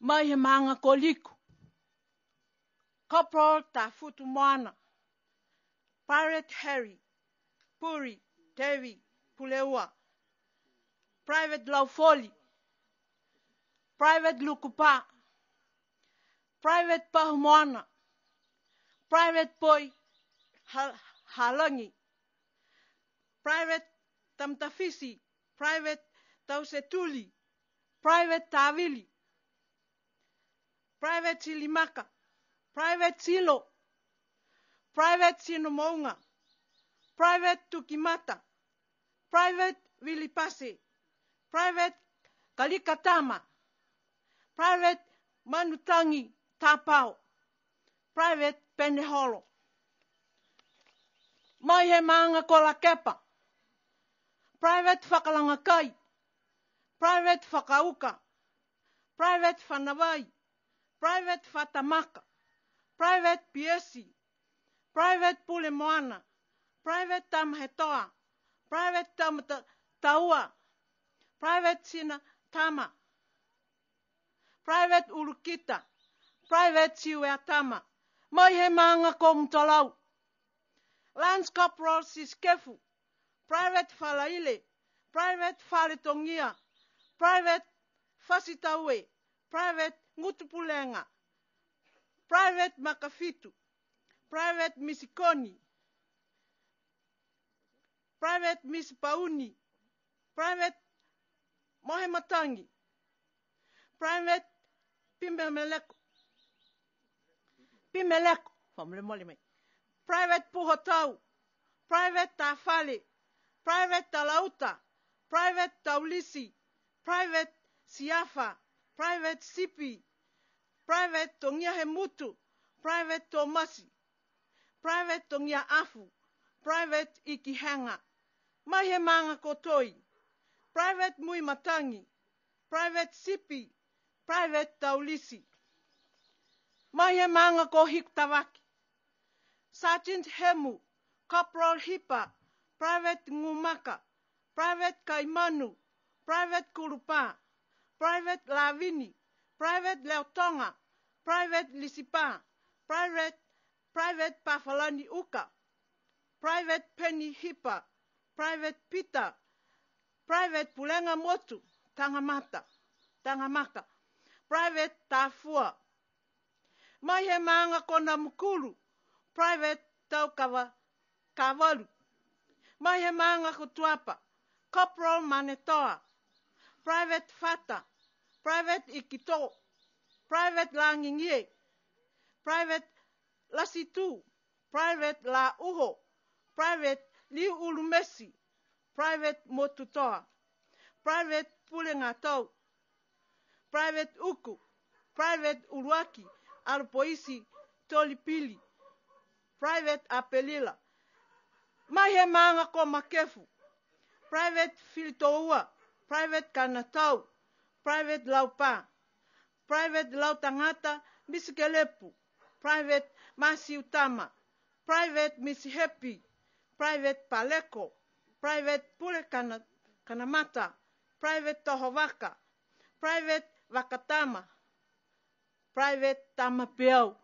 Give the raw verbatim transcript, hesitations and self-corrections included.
Mai he maaga ko Liku, Corporal Tafutu Moana, Private Harry Puri Tevi Puleua, Private Laufoli, Private Lukupa, Private Pahu Moana, Private Poi Ha- Halagi, Private Tamatafisi, Private Tausetuli, Private Tavili, Private Silimaka, Private Silo, Private Sinomouga, Private Tukimata, Private Vilipase, Private Kalikatama, Private Manutagi Tapao, Private Peneholo. Mai he maaga ko Lakepa, Private Fakalagakai, Private Fakauka, Private Fanavai, Private Fatamaka, Private Piesi, Private Pule Moana, Private Tamahetoa, Private Tamata- Taua, Private Sina Tama, Private Ulukita, Private Siuea Tama, mai he maaga ko Mutalau, Lance Corporal Sisikefu, Private Falaile, Private Faletogia, Private Fasitaue, Private Gutupulega, Private Makafitu, Private Misikoni, Private Misipauni, Private Mohematagi, Private Pimeleko, Pimeleko, fakamolemole mai, Private Puhotau, Private Tafale, Private Talauta, Private Taulisi, Private Siafa, Private Sipi, Private Togia Hemutu, Private Tomasi, Private Togia Afu, Private Ikihega, mai he maaga ko Toi, Private Muimatagi, Private Sipi, Private Taulisi, mai he maaga ko Hikutavake, Sergeant Hemu, Corporal Hipa, Private Gumaka, Private Kaimanu, Private Kulupa, Private Lavini, Private Leotoga, Private Lisipa, Private, Private Pafalani Uka, Private Penny Hipa, Private Peter, Private Pulega Motu, Tagamata, Tagamaka, Private Tafua, mai he maaga ko Namukulu, Private Taukava Kavalu, mai he maaga ko Tuapa, Corporal Manetoa, Private Fata, Private Ikito, Private Lagigie, Private Lasitu, Private Lauho, Private Liuulumesi, Private Motutoa, Private Pulegatau, Private Uku, Private Uluaki Alopoisi Tolipili, Private Apelila, mai he maaga ko Makefu, Private Filitoua, Private Kanatau, Private Laupa, Private Lautagata Misikelepu, Private Masiutama, Private Misihepi, Private Paleko, Private Pule Kana- Kanamata, Private Tohovaka, Private Vakatama, Private Tamapeau.